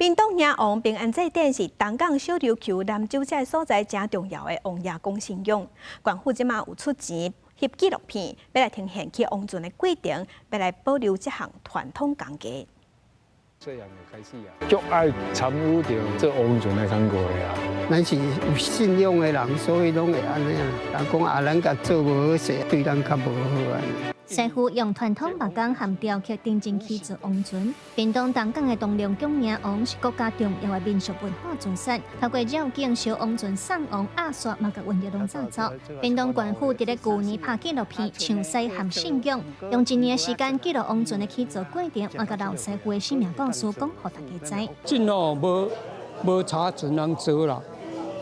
屏東迎王平安祭典是東港小琉球南州這个所在誠重要的王爺公信仰。縣府這馬有出錢翕紀錄片，欲來呈現起王船的過程，欲來保留這項傳統工藝。細漢就開始啊，足愛參與著做王船的工課的啊。咱是有信仰的人，所以攏會按呢啊。人講啊，咱共做無好勢，對咱較無好按呢。師傅用傳統木工和雕刻釘針去做王船。屏東東港的東龍宮迎王是國家重要的民俗文化資產。透過繞境燒王船送王壓煞，嘛共瘟疫攏走走。屏東縣府佇咧舊年拍紀錄片《唱西和信仰》，用一年的時間記錄王船的起造過程，嘛共老師傅的生命故事講予大家知。真哦，無無柴船通做啦。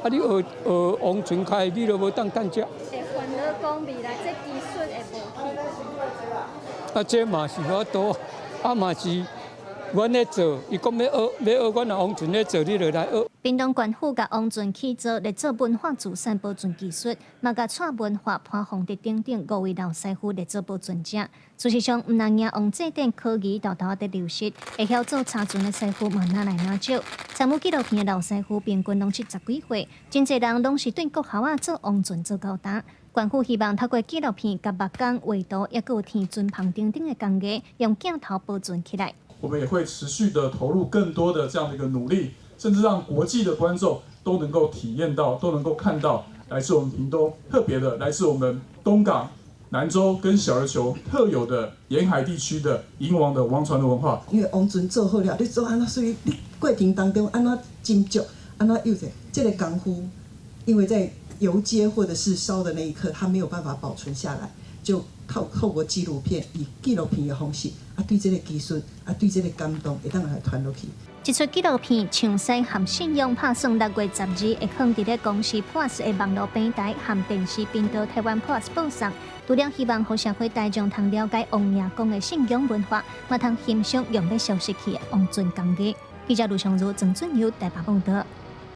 啊，你學學王船開，你都無當趁食。會煩惱講未來這技術會無去。啊，這嘛是無法度，啊嘛是阮咧做，伊講欲學，欲學，阮若王船咧做，你就來學。屏東縣府共王船起造，列做文化資產保存技術，嘛共蔡文化、潘鳳德等等五位老師傅列做保存者。事實上，毋但迎王祭典科技沓沓仔佇流失，會曉做柴船的師傅嘛愈來愈少。參與紀錄片的老師傅平均攏70幾歲，真濟人攏是對國校仔做王船做到大。縣府希望透過紀錄片、共木工、畫圖，抑閣有天船篷等等的工藝，用鏡頭保存起來。我們也會持續的投入更多的這樣的一個努力，甚至讓國際的觀眾都能夠體驗到，都能夠看到來自我們屏東特別的，來自我們東港、南州跟小琉球特有的沿海地區的迎王的王船的文化。因為王船做好了，你做按怎媠，你過程當中按怎斟酌，按怎幼者，這個功夫，因為在油街或者是燒的那一刻，它沒有辦法保存下來，就透過紀錄片，以紀錄片的方式，啊，對這個技術，啊，對這個感動，會當來傳落去。這齣紀錄片《唱西和信仰》拍算6月12會放佇咧公視 Plus 的網路平台和電視頻道台灣 Plus 播送。除了希望予社會大眾通了解王爺公的信仰文化，嘛通欣賞用欲消失去的王船工藝。記者盧尚如、鄭俊友台北報導。